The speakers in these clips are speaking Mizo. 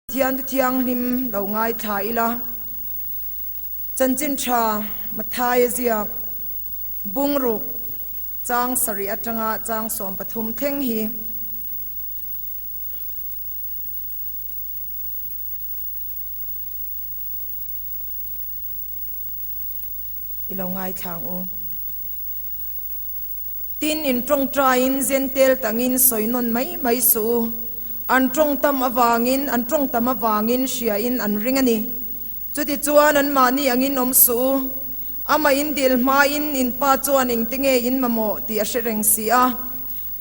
Pathian Thianghlim lo ngaithla ila. Chanchin tha Matthai a ziak bungruk chang sarih atanga chang 13 thleng hi. I lo ngaithla ang u. Tin, in tawngtaiin Zentel tangin sawi nawn mai mai suh u. An tawng tam avangin, an tawng tam avangin hriain an ring a ni. Chutichuan anmahni angin awm suh u. Amah in dil hmain in pa chuan engte nge in mamawh tih a hre reng si a.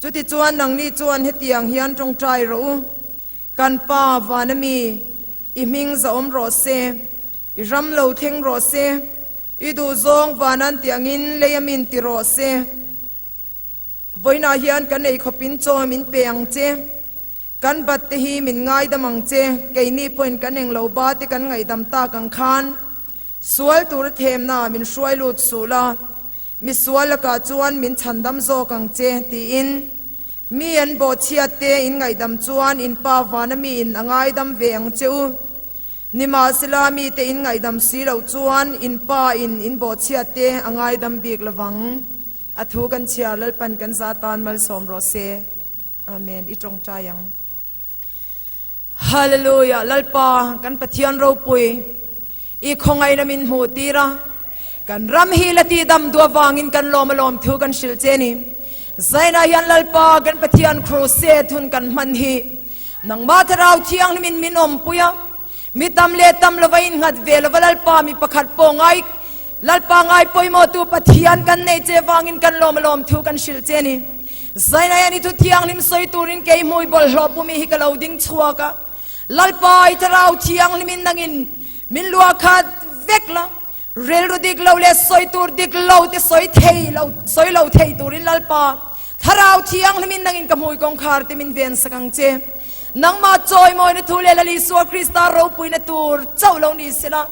Chutichuan nangni chuan hetiang hian tawngtai rawh u, Kan Pa, vana mi, i hming zahawm rawh se, i ram lo thleng rawh se, I duh zawng van an tih angin lei a min ti rawh se. Vawiinah hian kan ei khawpin chaw min pe ang che. Kan bat te hi min ngaidam ang che, keini pawhin kan englo ba te kan ngaihdam tak ang khan. Sual tur a themna min hruai lut suh la, mi sual lakah chuan min chhandam zawk ang che, tiin mi an bawhchhiat te in ngaihdam chuan in Pa vana miin a ngaidam ve ang che u. Nimahsela, mite in ngaihdam si loh chuan in pa in in bawhchhiat te a ngaidam bik lovang. A thu kan chhiar Lalpan kan za tan malsawm rawh se. Amen. I tawngtai ang. Hallelujah! Lalpa, kan Pathian ropui, i khawngaihna min hmuh tir a, kan ram hi la ti dam duh avangin kan lawm alawm thu kan hrilh che ni. Zainah hian Lalpa, kan Pathian crusade hun kan hman hi Nangmah Thlarau Thianghlimin min awmpui a, mi tam leh tam lova innghat ve lova Lalpa mi pakhat pawh ngai Lalpa ngai pawimawhtu Pathian kan neih che vangin kan lawm alawm thu kan hrilh che a ni. Zainai ani thu thianghlim sawi turin kei hmui bawlhhlawh pumi hi ka lo ding chhuak a, Lalpa i Thlarau Thianghlimin nangin min luah khat vek la, Rilru dik lo leh sawi tur dik lo te sawi thei lo, sawi lo thei turin Lalpa, Thlarau Thianghlimin nangin ka hmui kawngkhar te min ven sak ang che. Nangmah chawimawina thu leh Lal Isua Krista ropuina tur chauh lo ni sela,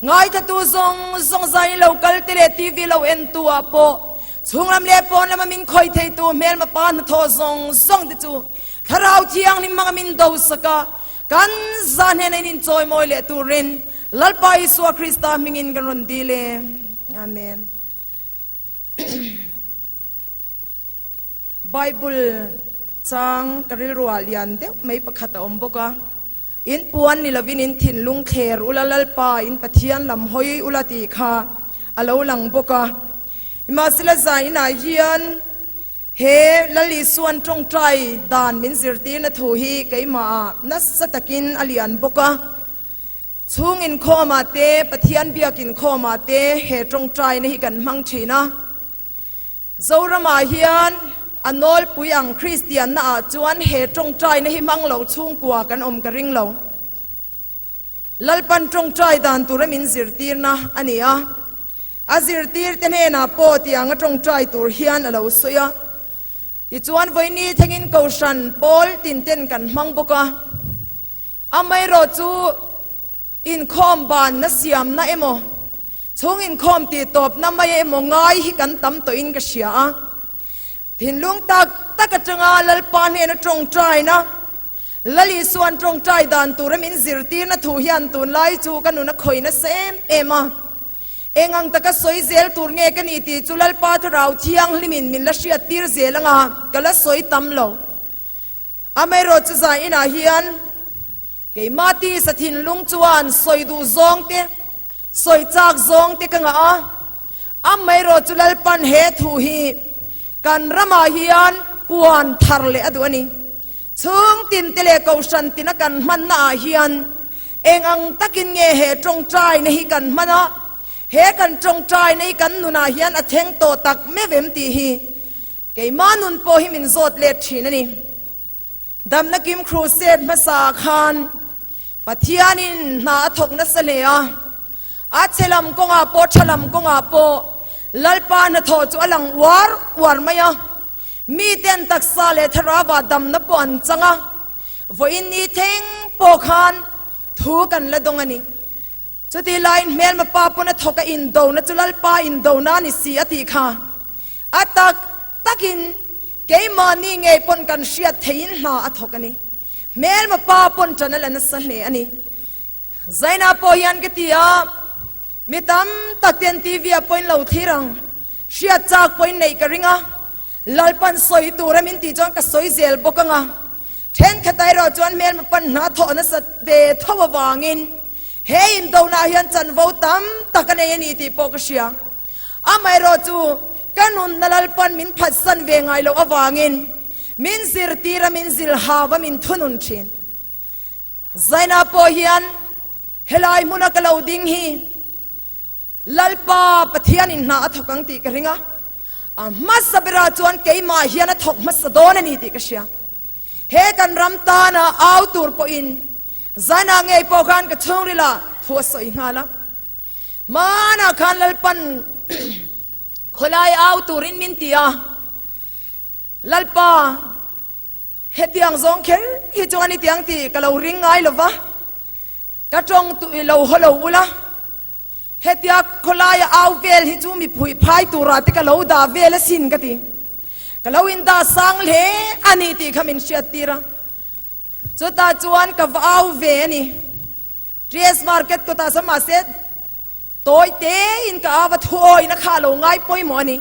ngaithatu zawng zawng zai lo kal te leh TV lo en tu ah pawh chhunglam leh pawn lama min khawih thei tu hmelma pa hnathawh zawng zawng te chu Thlarau Thianghlim hmanga min do sak a, kan zah hnena in inchawimawi leh turin Lalpa Isua Krista hmingin kan rawn dil e. Amen. Bible chang ka rilruah lian deuh mai pakhat a awm bawk a. In puan ni lovin in thinlung thler ula Lalpa in Pathian lam hawi ula tih kha a lo lang bawk a. Nimahsela zainah hian he Lal Isuan tawngtai dan min zirtirna thu hi keimahah nasa takin a lian bawk a. Chhung inkhawmah te, Pathian biak inkhawmah te he tawngtaina hi kan hmang thin a. Zoramah hian a nawlpui ang Kristianna ah chuan he tawngtaina hi hmang lo chhungkua kan awm ka ring lo. Lalpan tawngtai dan tura min zirtirna a ni a. A zirtirte hnenah pawh tianga tawngtai tur hian a lo sawi a. Tichuan vawiini thlengin Kohhran pawl tinten kan hmang bawk a. Amaherawh chu inkhawm banna siamna emaw, chhung inkhawm tih tawpna mai emaw ngai hi kan tam tawhin ka hria a. Thinlung tak tak atanga Lalpa hnena tawngtaina, Lal Isuan tawngtai dan tura min zirtirna thu hian tunlai chu ka nun a khawih nasa em em a. Eng ang taka sawi zel tur nge ka ni tih chu Lalpa Thlarau Thianghlimin min la hriattir zel anga ka la sawi tam lo. Amaherawh chu zan inah hian keimah tisa thinlung chuan sawi duh zawng te, sawi chak zawng te ka ngah a. Amaherawh chu Lalpan he thu hi kan ramah hian puan thar leh a duh a ni. Chhung tin te leh kohhran tina kan hmanna ah hian eng ang takin nge he tawngtaina hi kan hman a, he kan tawngtaina hi kan nunah hian a thleng tawh tak meuh em tih hi Keimah nun pawh hi min zawt let thin a ni. Damna Kim Crusade hmasa ah khan Pathianin hna a thawk nasa hle a, a chhe lam kawngah pawh tha lam kawngah pawh Lalpa hnathawh chu a lang uar uar mai a. Miten taksa leh thlarauah damna pawh an chang a, vawiin ni thleng pawh khan thu kan la dawng a ni. Chutih laiin hmelma pa pawn a thawk a indona chu Lalpa indona a ni si a tih kha. A tak takin keimahni ngei pawn kan hriat theihin hna a thawk a ni. Hmelma pa pawn ṭan a la nasa hle a ni. Zaina pawh hian ka ti a, mi tam tak ten TV ah pawhin lo thlir ang, hriat chak pawhin neih ka ring a, Lalpan sawi tur a min tih chuan ka sawi zel bawk ang a. Thenkhat erawh chuan hmelma pan hna thawh nasat ve tho avangin he indonah hian chanvo tam tak a nei a ni tih pawh ka hria. Amaherawh chu ka nunna Lalpan min phatsan ve ngai loh avangin min zirtir a, min zilhau a, min thunun thin. Zaina pawh hian helai hmuna ka lo ding hi Lalpa Pathianin hna a thawk ang tih ka ring a, a hmasa berah chuan keimah hian a thawk hmasa dawn a ni tih ka hria. He kan ram tana au tur pawhin Zaina ngei pawh khan ka chhungrilah thu a sawi nghal a. Hmanah khan Lalpan khawlai au turin min ti a, Lalpa, hetiang zawng kher hi chuan i tiang tih ka lo ring ngai lo va, ka tawng tui lo haw lo ula, hetia khawlaia au vel hi chu mi phuih phai turah te ka lo dah vel asin ka ti. Ka lo indah sang hle a ni tih kha min hriattir a, chutah chuan ka va au ve a ni. TS Market kawtah chuan mahse tawi tein ka ava thuawina kha a lo ngai pawimawh a ni.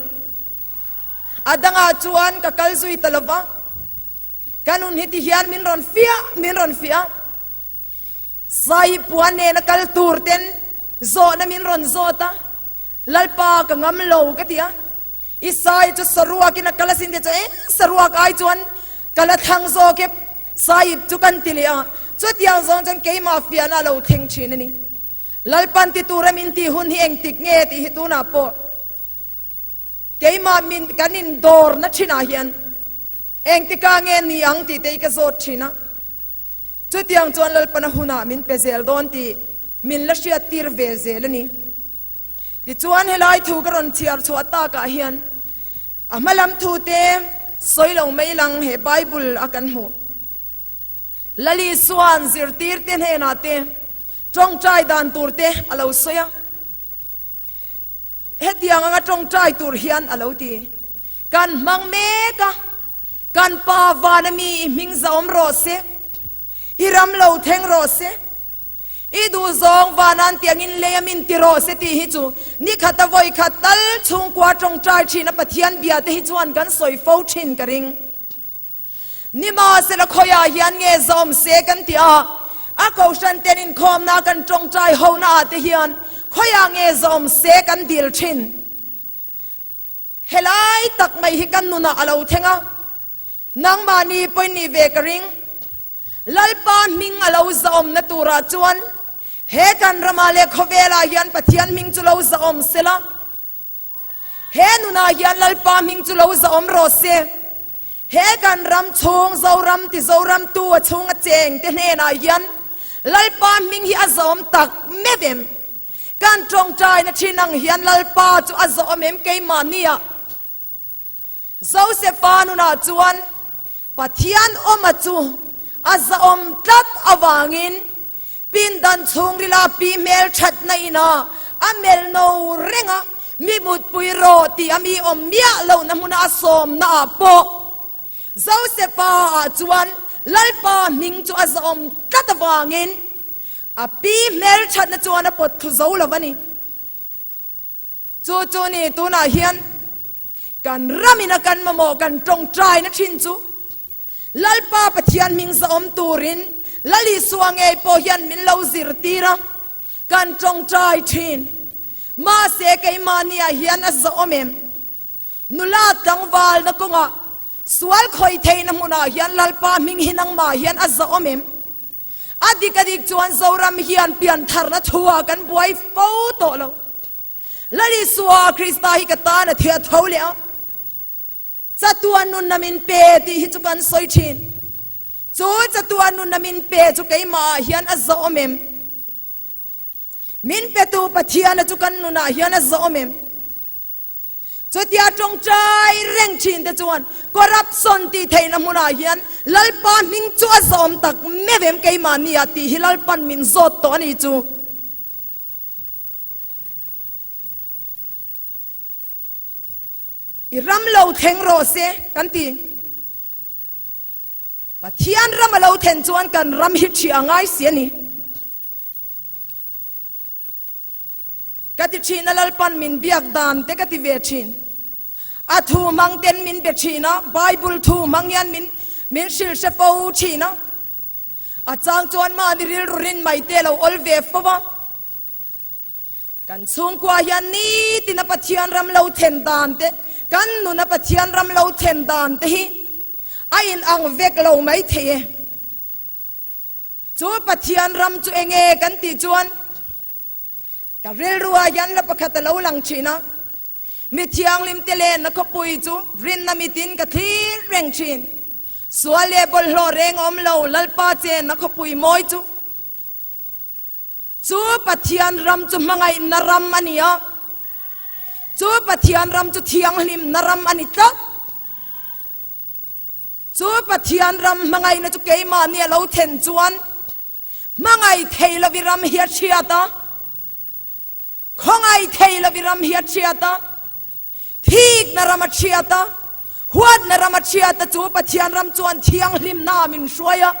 A dangah chuan ka kal zui ta lova, ka nun hi ti hian min rawn fiah min rawn fiah a, Sai puan nena kal tur ten zawhna min rawn zawt a, Lalpa ka ngam lo ka ti a, i sai chu saruakin a kal asin te chu eng saruak ai chuan Ka la thlang zawk e, Sahib chu kan ti leh a, chutiang zawng chuan keimah fiahna a lo thleng thin a ni. Lalpan ti tura min tih hun hi engtik nge tih hi tunah pawh keimah min kan indawrna thinah hian engtika nge ni ang tih te hi ka zawt thin a. Chutiang chuan Lalpana hunah min pe zel dawn tih min la hriattir ve zel a ni. Tichuan helai thu ka rawn chhiar chhuah takah hian A hma lam thute sawi lo mai lang he Bible a kan hmuh. Lali chuan zirtirte hnenah te tawngtai dan tur te a lo sawi a. Hetiang anga tawngtai tur hian a lo ti. Kan hmang mek a, kan pa vana mi i hming zahawm rawh se, i ram lo thleng rawh se, I duhzawng vanan tiangin lei a min ti rawh se tih hi chu nikhat a vawi khat tal chhungkua tawngtai thin a Pathian bia te hi chuan kan sawi fo thin ka ring. Nimahsela khawiah hian nge zawm se kan ti a, a kohhran ten inkhawmna kan tawngtai hona ah te hian khawiah nge zawm se kan dil thin. Helai tak mai hi kan nunah a lo thleng a, nangmahni pawhin nih ve ka ring. Lalpa hming a lo zahawmna turah chuan he kan ramah leh khawvelah hian Pathian hming chu lo zahawm sela. He nunah hian Lalpa hming chu lo zahawm rawh se. He kan ram chhung Zoram ti Zoramtu a chhunga cheng te hnenah hian Lalpa hming hi a zahawm tak meuh em? Kan tawngtaina thin ang hian Lalpa chu a zahawm em keimahniah? Josefa nunah chuan Pathian awma chu a zahawm tlat avangin pindan chhungrila pi hmel thatna ina a mel no reng a, mi mutpui rawh tih a mi awm miah lohna hmuna a sawmna ah pawh Josefa ah chuan Lalpa hming chu a zahawm tlat avangin a pi hmel thatna chuan a pawt thu zo lo a ni. Chu chu ni tunah hian kan ramina kan mamawh kan tawngtaina thin chu Lalpa Pathian hming zahawm turin Lal Isua ngei pawh hian min lo zirtir a, kan tawngtai thin. Mahse keimahniah hian a zahawm em? Nula tlangvalna kawngah sual khawih theihna hmunah hian Lalpa hming hi nangmah hian a zahawm em? A dik a dik chuan Zoram hian piantharna thu-ah kan buai fo tawh lo. Lal Isua Krista hi ka tan a thia tho leh a, chatuan nunna min pe tih hi chu kan sawi thin. Chu chatuan nunna min pe chu keimahah hian a zawhawm em? Min petu Pathiana chu kan nunah hian a zawhawm em? Chutia tawngtai reng thin te chuan corruption tih theihna hmunah hian Lalpa hming chu a zawm tak meuh em keimahni ah tih hi Lalpan min zawt tawh a ni chu. I ram lo thleng rawh se kan ti. Pathian ram a lo then chuan kan ram hi ṭhi a ngai si a ni. Ka ti ṭhin a, Lalpan min biak dan te ka ti ve ṭhin. A thu hmang ten min be ṭhin a, Bible thu hmang hian min min hrilh hre fo ṭhin a. A chang chuan mahni rilru rin mai te lo awl ve fo a. Kan chhungkua hian nitin a Pathian ram lo then dan te, kan nun a Pathian ram lo then dan te hi a in ang vek lo mai thei e. Chu Pathian ram chu enge kan tih chuan ka rilru ah hian la pakhat a lo lang thin a, mi thianghlim te lenna khawpui chu rinna mitin ka thlir reng thin. Sual leh bawlhhlawh reng awm lo Lalpa chenna khawpui mawi chu. Chu Pathian ram chu hmangaihna ram a ni a, chu Pathian ram chu thianghlimna ram a ni tlat. Chu Pathian ram hmangaihna chu keimahni a lo then chuan hmangaih thei lovi ram hi a hriat a, khawngaih thei lovi ram hi a hriat a, thikna ram a hriat a, huatna ram a hriat a, chu Pathian ram chuan thianghlimna ah min hruai a,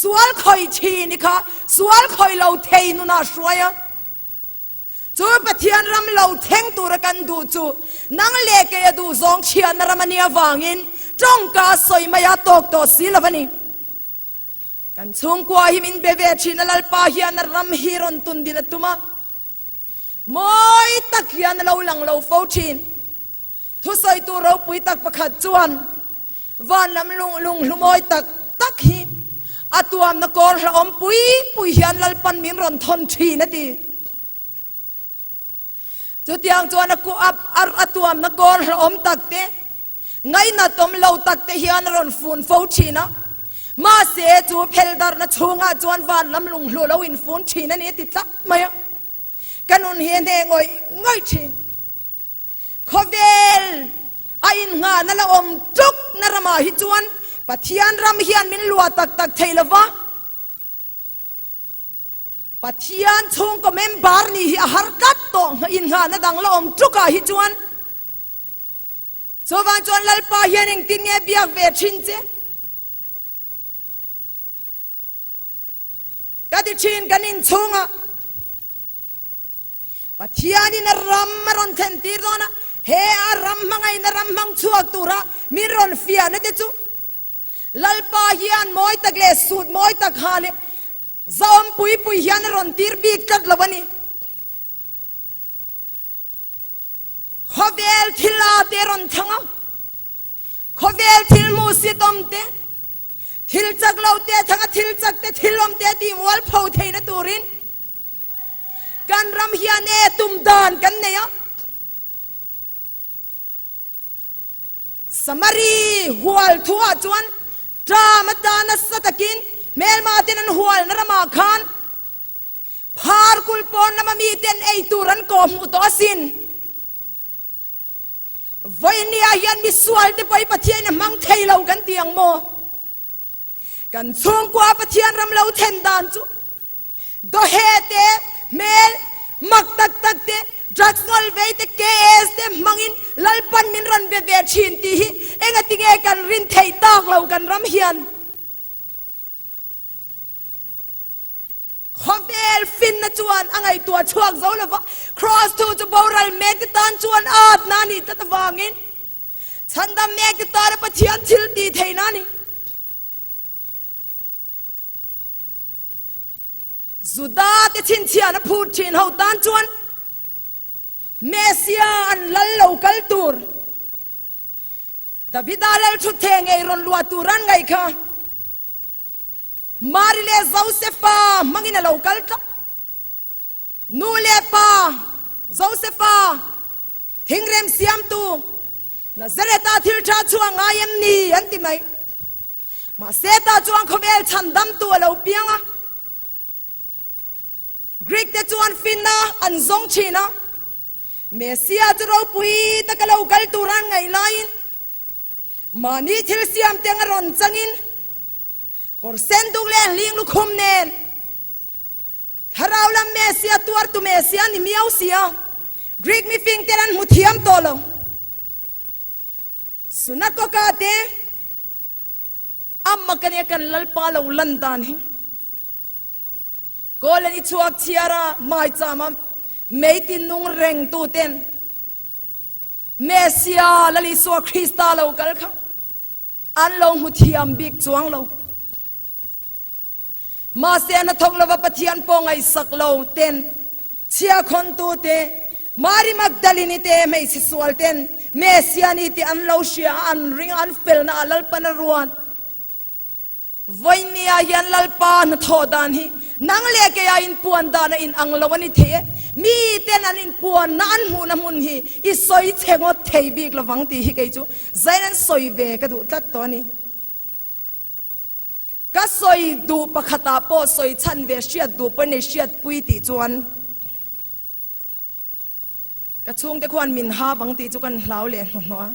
sual khawih thin i kha sual khawih lo thei nunah a hruai a. Chu Pathian ram lo thleng tura kan duh chu nang leh kei a duh zawng chhiatna ram a nih avangin tawngka a sawi mai a tawk tawh si lo a ni. Kan chhungkua hi min be ve thin a, Lalpa hian a ram hi rawn tun din a tum a, mawi tak hian a lo lang lo fo thin. Thusawitu ropui tak pakhat chuan van lam lunghlu mawi tak tak hi a tuamna kawr hlauhawm pui pui hian Lalpan min rawn thawn thin a ti. Chutiang chuan a a tuamna kawr hlauhawm tak te, ngainatawm lo tak te hian a rawn fun fo thin a. Mahse chu phel darhna chhungah chuan van lam lunghlu lo infun thin a ni a ti tlat mai a. Ka nun hi a hneh ngawih ngawih thin. Khawvel a innghahna la awm tuk na ramah hi chuan Pathian ram hian min luah tak tak thei lo va, Pathian chhungkaw member nih hi a har tlat tawh innghahna dang la awm tukah hi chuan. Chuvang chuan Lalpa hian engtin nge biak ve thin che? Ka ti thin kan inchhungah. Pathianin a ram a rawn thlen tir dawn a, he a ram hmangaihna ram hmang chhuak tura min rawn fiahna te chu Lalpa hian mawi tak leh sut mawi tak ha leh zawm pui pui hian a rawn tir bik tlat lo a ni. Khawvel thil a te rawn thang a, khawvel thil hmuhsitawm te, thil chak lo te thang a, thil chak te, thil awm te tih mualpho theihna turin Kan ram hian e tum dan kan nei a. Samari hual thuah chuan ṭam atan nasa takin hmelma ten an hualna ramah khan phar kul pawn lama miten ei tur an kawh hmuh tawh asin. Vawinia hian misual te pawh hi Pathiain a hmang thei lo kan ti ang maw? Kan chhungkua Pathian ram lo then dan chu dawheh te, hmel mak tak tak te, drugs ngawl vei te, KS te hmangin Lalpan min rawn be ve thin tih hi engatinge kan rin theih tak lo kan ram hian. Khawvel finna chuan a ngaihtuah chhuak zo lova, Kraws thu chu boral mek te tan chuan atna a nih tlat avangin Chhandam mek te tana Pathian thil tih theihna a ni. Juda te chhinchhiahna phut thin ho tan chuan Messia an lal lo kal tur, Davida lal thuttheh ngei rawn luah tur an ngaih kha. Mari leh Josefa hmangin a lo kal tlat. Nu leh pa Josefa, thingrem siamtu, Nazareth-ah thil tha chhuah ngai em ni? an ti mai. Mahse tah chuan khawvel chhandamtu a lo piang a. Greek te chuan finna an zawng thin a. Messia chu ropui taka lo kal tur an ngaih laiin Mahni thil siam te anga rawn changin kawr sen duk leh hling lukhum nen thlarau lam Messia tuartu Messia ni miau sia Greek mifing ten an hmu thiam tawh lo. Sunagoga te. A mak a nia kan Lalpa lo lan dan hi. Kawl an i chhuak chhiar a, maichama mei tinnung reng tu ten Messia Lal Isua Krista lo kal kha an lo hmu thiam bik chuang lo. Mahse hnathawk lova Pathian pawh ngaihsak lo ten chhiakhawntu te, Mari Magdalini te hmeichhe sual ten Messia ni tih an lo hria a, an ring a, an felna ah Lalpan a ruat. Vawinia hian Lalpa hnathawh dan hi nang leh keia inpuan dan a inang lo a ni thei e. Mi ten an inpuanna an hmuhna hmun hi i sawi chhe ngawt thei bik lovang tih hi kei chu zain an sawi ve ka duh tlat tawh a ni. Ka sawi duh pakhatah pawh sawi chhan ve hriat duh pawh nei hriatpui tih chuan ka chhungte khuan min ha vang tih chu kan hlau leh hnuhnawh a,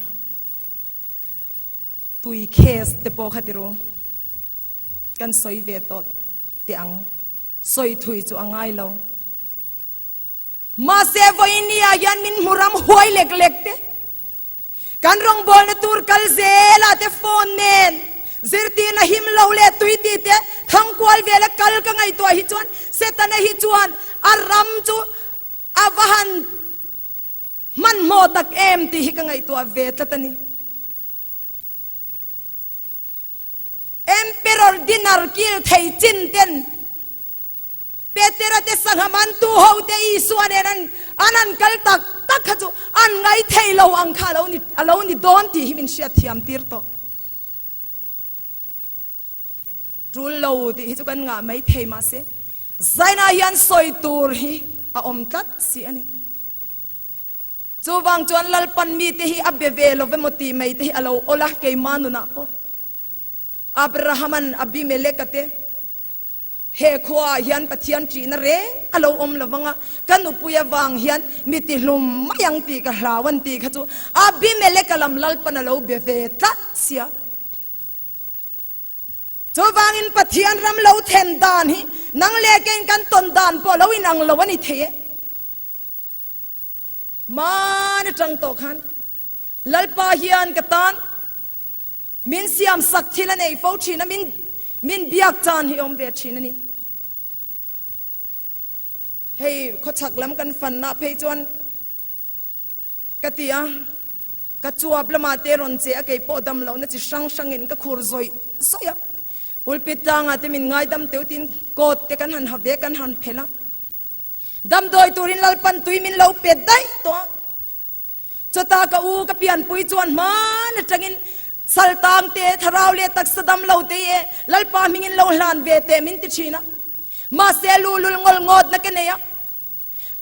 tui case te pawh kha tiru kan sawi ve tawh teh ang, sawi thui chu a ngai lo. Mahse vawinia hian min hmu ram huai lek lek te, kan rawngbawlna tur kal zela te phone nen zirtirna him lo leh tui ti te thangkual vela kal ka ngaihtuah hi chuan Setana hi chuan a ram chu a va han hmanhmawh tak em tih hi ka ngaihtuah ve tlat a ni. Emperor dinner kil thei chin ten Petera te sangha mantu ho te Isua nen an an han kal tak tak kha chu an ngai thei lo ang kha a lo ni a lo ni dawn tih hi min hriat thiam tir tawh. Tul lo tih hi chu kan ngah mai thei mahse Zaina hian sawi tur hi a awm tlat si a ni. Chuvang chuan Lalpan mite hi a be ve lo emaw tih mai te hi a lo awl a keima nunah pawh. Abrahaman Abimeleka te He khuaah hian Pathian ṭihna reng a lo awm lo vang a, ka nupui avang hian mi tihlum mai ang tih ka hlau an tih kha chu Abimeleka lam Lalpan a lo be ve tlat sia. Chuvangin Pathian ram lo then dan hi nang leh keiin kan tawn dan pawh lo inang lo a ni thei e. Hmaan aṭang tawh khan Lalpa hian ka tan Min siam sak thil a nei fo thin a, min min biak chan hi awm ve thin a ni. Hei khawchhak lam kan fanna phei chuan ka ti a, ka chuap lamah te rawn che a, kei pawh dam lohna chi hrang hrangin ka khur zawih zawih a. Pulpit tlangah te min ngaidam teuh tiin coat te kan han ha ve kan han phelh a. Damdawi turin Lalpan tui min lo pe daih tawh a. Chutah ka u ka pianpui chuan hmaan atangin saltang te, thlarau leh taksa dam lo te i Lalpa hmingin lo hlan ve teh min ti thin a. Mahse luhlul ngawl ngawt na ka nei a.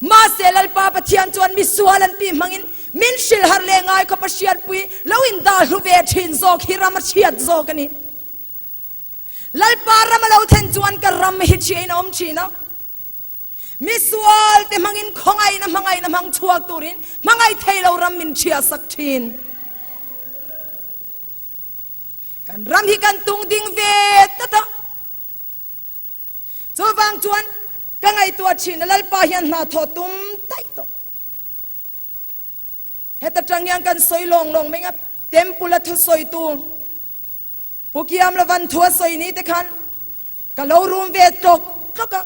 Mahse Lalpa Pathian chuan misual an tih hmangin min hrilh harh leh ngai khawp a hriatpui lo in dah hlu ve thin zawk hi ram a chhiat zawk a ni. Lalpa ram a lo thlen chuan ka ram hi thiain a awm thin a. Misual te hmangin khawngaihna hmangaihna hmang chhuak turin hmangaih thei lo ram min ṭhiah sak ṭhin. Kan ram hi kan tung ding ve tlat a. Chuvang chuan ka ngaihtuah ṭhin a Lalpa hian hna thawh tum daih tawh. Heta ṭang hian kan sawi lawng lawng mai nga Temple a thusawitu Pu Kiam Lavan thu a sawi ni te khan ka lo rum ve tlawk tlawk a.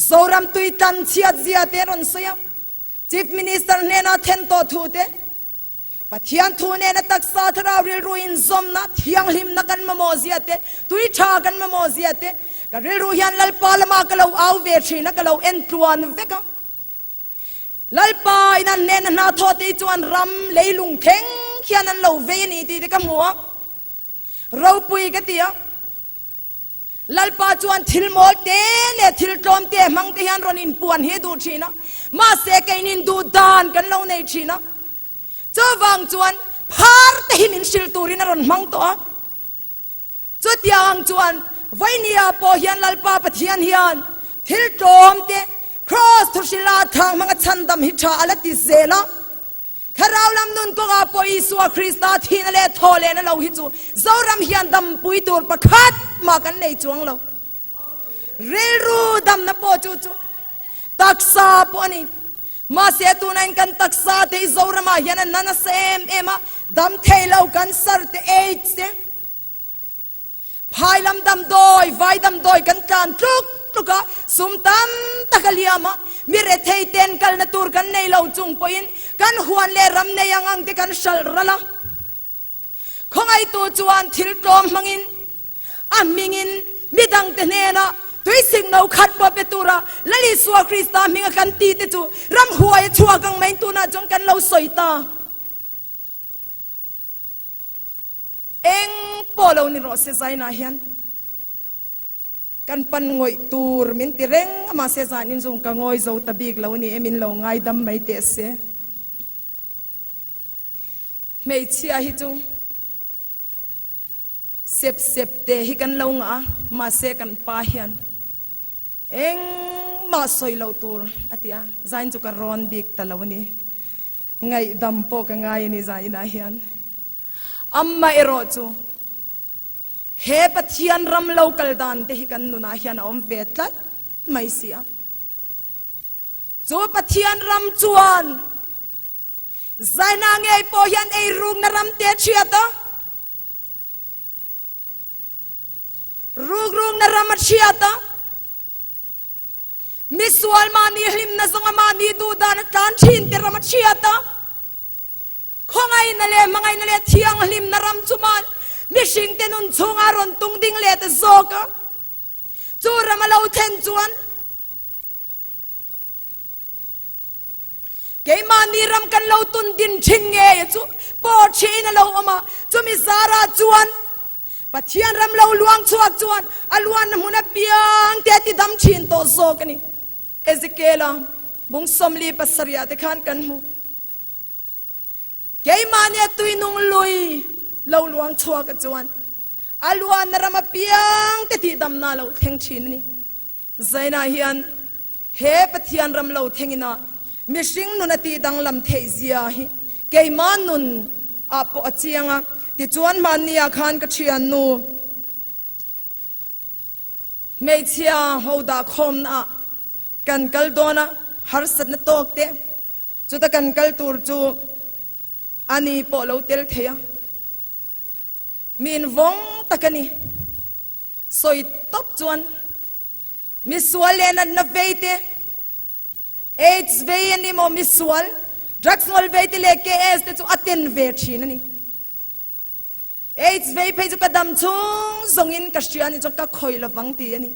Zoram tui tlan chhiat zia te an rawn sawi a, Chief Minister hnena then tawh thu te, Pathian thu nena taksa thlarau rilru inzawmna thianghlimna kan mamawh zia te, tui tha kan mamawh zia te, ka rilru hian Lalpa lama ka lo au ve thin a, ka lo en tluan vek a. Lalpa in an hnena hna thawh te chuan ram leilung thleng khian an lo vei a ni tih te ka hmu a, ropui ka ti a. Lalpa chuan thil mawl te leh thil tlawm te hmang te hian rawn inpuan hi a duh thin a, mahse keinin duh dan kan lo nei thin a. Chuvang chuan phar te hi min hrilh turin a rawn hmang tawh a. Chutiang chuan Vainia pawh hian Lalpa Pathian hian thil tlawm te Kraws thuhrila thang hmanga chhandam hi tha a la ti zel a. Thlarau lam nun kawngah pawh Isua Krista thihna leh thawhlehna lo hi chu Zoram hian dampui tur pakhat mah kan nei chuang lo. Rilru damna pawh chu chu taksa pawh a ni. Mahse tunain kan taksa te hi Zoramah hian a na nasa em em a, dam thei lo, cancer te, aids te. Phai lam damdawi, vai damdawi kan tlan tluk tluk a, sum tam tak a liam a, mi rethei ten kalna tur kan nei lo chung pawhin kan huan leh ram nei ang ang te kan hralh ral a. Khawngaitu chuan thil tlawm hmangin a hmingin midangte hnenah tuisik no khat pawh pe tura Lal Isua Krista hminga kan ti te chu ramhuai a chhuak ang maiin tunah chuan kan lo sawi ta. Eng pawh lo ni rawh se Zainah hian kan pan ngawih tur min ti reng a mahse zanin zawng ka ngawi zo ta bik lo ni e min lo ngaidam mai teh se. Hmeichhia hi chu sep sep te hi kan lo ngah a mahse kan pa hian engmah sawi loh tur a ti a zain chu ka rawn bik ta lo a ni. Ngaihdam pawh ka ngai a ni zainah hian. Amma erawh chu he Pathian ram lo kal dan te hi kan nunah hian a awm ve tlat mai si a. Chu Pathian ram chuan zaina ngei pawh hian eirukna ram te a chhiat a, rukrukna ram a chhiat a, Misual mahni hlimna zawnga mahni duhdan a tlan thin te ram a chhiat a, khawngaihna leh hmangaihna leh thianghlimna ram chu mah mihringte nun chhunga rawn tung ding leh ta zawk a, chu ram a lo thlen chuan keimahni ram kan lo tun din thin ngei a chu pawh thin a lo awm a, chumi zarah chuan Pathian ram lo luang chhuak chuan a luanna hmun apiang te a ti dam thin tawh zawk a ni. Ezekiela bung 47 ah te khan kan hmu. Keimahni a tuinung lui lo luang chhuak a chuan a luanna ram apiang te tihdamna a lo thleng thin a ni. Zainah hian he Pathian ram lo thlengin a mihring nun a tih danglam theih zia hi keimah nun ah pawh a chiang a, tichuan hmanni ah khan ka thiannu hmeichhia ho dah khawmna ah kan kal dawn a, harsatna tawk te chuta kan kal tur chu ani pawh lo tel thei a, min vawng tak a ni. Sawi tawp chuan misual leh natna vei te, AIDS vei a ni maw, misual, drugs ngawl vei te leh KS te chu a ten ve thin a ni. AIDS vei phei chu ka dam chhung zawngin ka hria ni chuan ka khawih lovang ti a ni.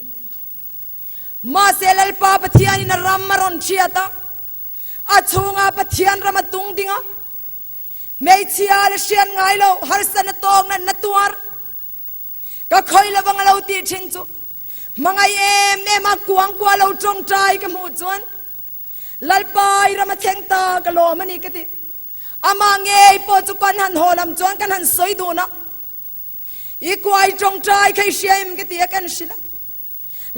Mahse Lalpa Pathianin a ram a rawn hriat a, a chhungah Pathian ram a tung ding a, hmeichhia la hriat ngai lo harsatna tawk natna tuar, Ka khawi lovang a lo tih thin chu hmangaih em em a kuang kua lo tawngtai ka hmuh chuan Lalpa i ram a thleng ta ka lawm a ni ka ti. Amah ngei pawh chu kan han haw lam chuan kan han sawi dun a, I kuai tawngtai kha i hria em ka ti a kan hrilh a.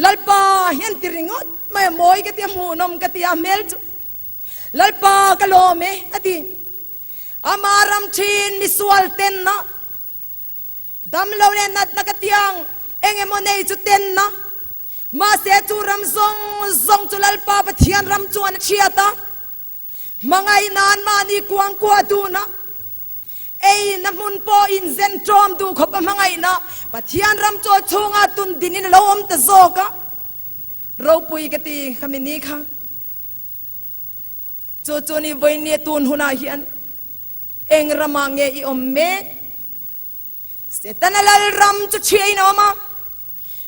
Lalpa hian ti ringawt mai a mawi ka ti a hmuhnawm ka ti a hmel chu Lalpa ka lawm e a ti. Amah ram thin misual tenna Damlo leh natna ka tiang eng emaw nei chu tenna. Mahse chu ram zawng zawng chu Lalpa Pathian ram chuan a chhiat a, hmangaih nan mahni kuang kuah dun a, eina hmun pawh inzen ṭawm duh khawp a hmangaihna Pathian ram chu a chhungah tun dinin a lo awm ta zawk a. Ropui ka ti khami ni kha. Chu chu ni vawinia tun hunah hian eng ramah nge i awm mek? Setana lal ram chu chhiain a awm a,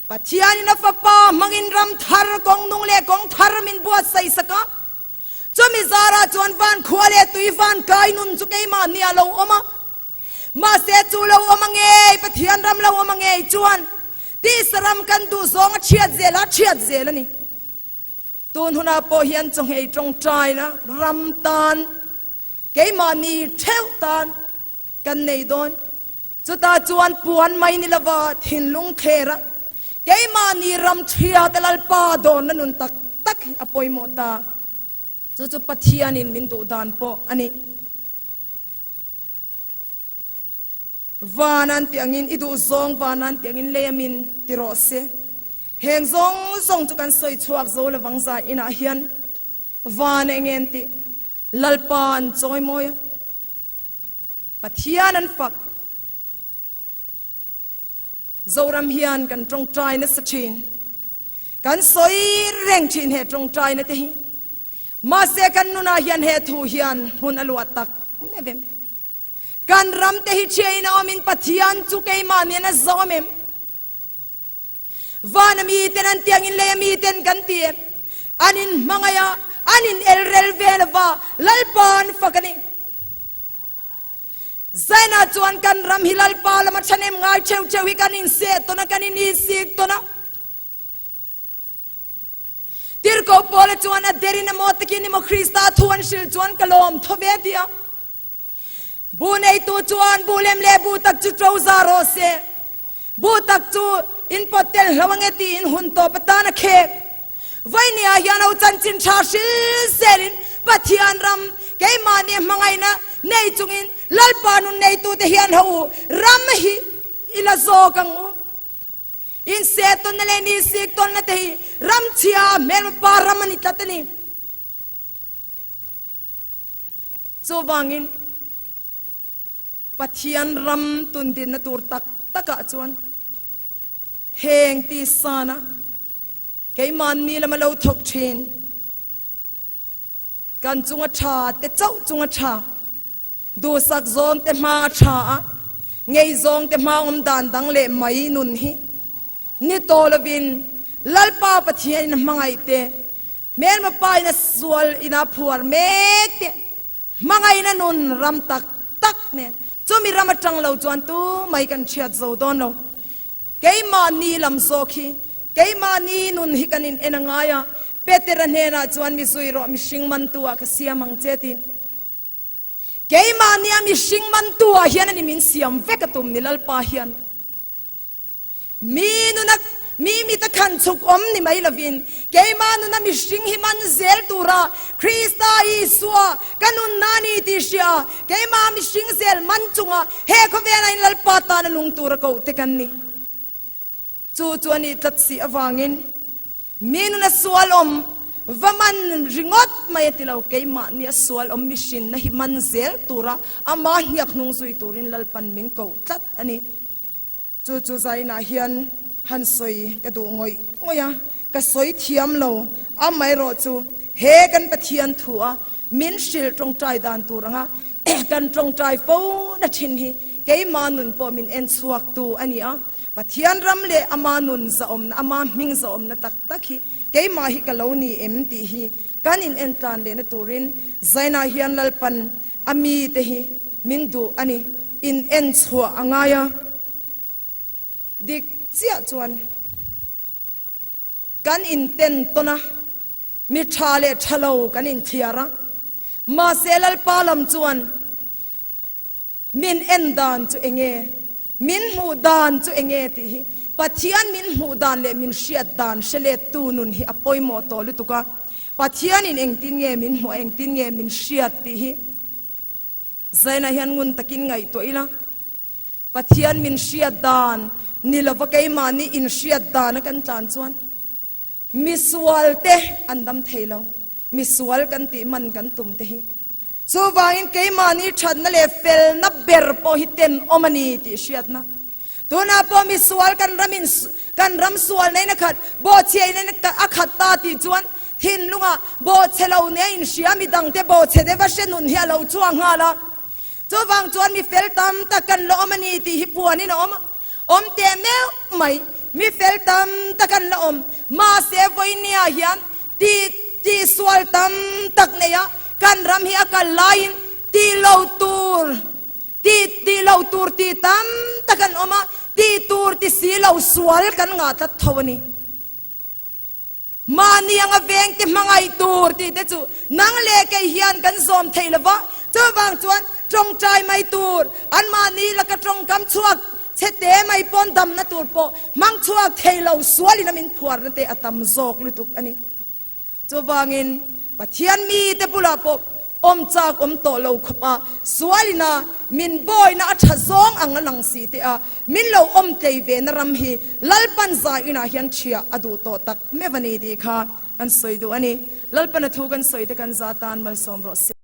Pathianin a Fapa hmangin ram thar kawng nung leh kawng thar min buatsaih sak a. Chumi zarah chuan van khua leh tui van kai nun chu keimahni a lo awm a. Mahse chu lo awm a ngei, Pathian ram lo awm a ngei chuan tisa ram kan duh zawng a chhiat zel a, a chhiat zel a ni. Tun hunah pawh hian chawngei tawngtaina ram tan, keimahni theuh tan kan nei dawn. Chutah chuan puan mai ni lova thinlung thler a, keimahni ram thiate Lalpa dawnna nun tak tak hi a pawimawh ta. Chu chu Pathianin min duh dan pawh a ni. Van an tih angin i duh zawng van an tih angin lei amin ti rawh se. Heng zawng zawng chu kan sawi chhuak zo lovang zan inah hian van eng en tih Lalpa an chawi mawi a, Pathian an fak. Zoram hian kan tawngtai nasa thin. Kan sawi reng thin he tawngtaina te hi. Mahse kan nunah hian he thu hian hmun a luah tak meuh em? Kan ram te hi thiain a awmin Pathian chu keimah nen a zawm em? Vana miten an tiangin leia miten kan ti em? An inhmangaih a, an inelrel ve lova, Lalpa an fak a ni. Zaina chuan kan ram hi Lalpa lama thahnem ngai theuh theuh hi kan inseh tawn a, kan inisik tawn a. Tirhkoh Paula chuan a derin emaw takin emaw Krista thu an hrilh chuan ka lawm tho ve ti a. Bu neitu chuan bu lem leh bu tak chu ṭo za rawh se, bu tak chu in pawt tel hlo ange tiin hun tawp atan a khek. Vawinia hian ho chanchin ṭha hril zelin Pathian ram keimahni hmangaihna nei chungin Lalpa nun neitute hian ho u ram hi i la zawk ang u. Inseh tawnna leh nisik tawnna te hi ram chhia hmelma ram a ni tlat a ni. Chuvangin, Pathian ram tundinna tur tak takah chuan heng tisana keimahni lama lo thawk thin kan chunga tha te chauh chunga tha, duhsak zawng te hma a tha a, ngei zawng te hma awm dan dang leh mai nun hi ni tawh lovin Lalpa Pathianin a hmangaih te Hmelma pa in a sual in a phuar mek te hmangaihna nun ram tak tak nen chumi ram atang lo chuan tu mai kan hriat zo dawn lo. Keimahni lam zawk hi keimahni nun hi kan in en a ngai a, Petera hnenah chuan mi zui rawh mihring mantu ah ka siam ang che ti. Keimahni a mihring mantu ah hian a ni min siam vek a tum ni Lalpa hian. Mi nuna mi mita khan chhuk awm ni mai lovin, keimah nuna mihring hi man zel tura Krista Isua ka nunna a ni tih hria, keimah mihring zel man chunga he khawvela in Lalpa tana nung tura koh te kan ni. Chu chu a nih tlat si avangin mi nuna sual awm va man ringawt mai a ti lo, keimah nia sual awm mihrinna hi man zel tura amah hniak hnung zui turin Lalpan min koh tlat a ni. Chu chu zainah hian han sawi ka duh ngawih ngawih a, ka sawi thiam lo. Amaherawh chu he kan Pathian thu a min hrilh tawngtai dan tur anga kan tawngtai fo na thin hi keimah nun pawh min en chhuak tu a ni a. Pathian ram leh ama nun zahawmna, ama hming zahawmna tak tak hi keimah hi ka lo ni em tih hi kan in en tlan lehna turin zainah hian Lalpan A mite hi min duh a ni, in en chhuah a ngai a. Dik chiah chuan kan inten tawn a, mi tha leh tha lo kan inthiar a. Mahse Lalpa lam chuan min en dan chu enge, min hmuh dan chu enge tih hi Pathian min hmuh dan leh min hriat dan hre lettu nun hi a pawimawh tawh lutuk a. Pathianin engtin nge min hmuh a, engtin nge min hriat tih hi Zaina hian ngun takin ngaihtuah ila. Pathian min hriat dan ni lova keimahni inhriat dana kan tlan chuan misual te an dam thei lo, misual kan tih man kan tum te hi. Chuvangin keimahni thatna leh felna ber pawh hi tenawm a ni tih hriatna. Tunah pawh misual kan ramin kan ram sual neiin a khat, bawhchhiain a khat ta tih chuan thinlungah bawhchhe lo nia inhria midangte bawhchhe deuha hre nun hi a lo chhuak nghal a. Chuvang chuan mi fel tam tak kan la awm a ni tih hi puanin a awm a, awm teh meuh mai. Mi fel tam tak an la awm. Mahse vawinia hian tih tihsual tam tak neia kan ram hi a kal laiin tih lo tur Tih tih lo tur tih tam tak an awm a, tih tur ti si lo sual kan ngah tlat tho a ni. Mahni anga vengte hmangaih tur tih te chu nang leh kei hian kan zawm thei lo va, chuvang chuan tawngtai mai tur, anmahni laka tawngkam chhuak chhe te mai pawn damna tur pawh hmang chhuak thei lo sualin a min phuarna te a tam zawk lutuk a ni. Chuvangin, Pathian mite bulah pawh awm chak awm tawh lo khawp a, sualina min bawina a tha zawng ang a lang si teh a, min lo awm tlei ve na ram hi Lalpan zai inah hian ṭhiah a duh tawh tak meuh a ni tih kha kan sawi duh a ni. Lalpana thu kan sawi te kan za tan malsawm rawh se.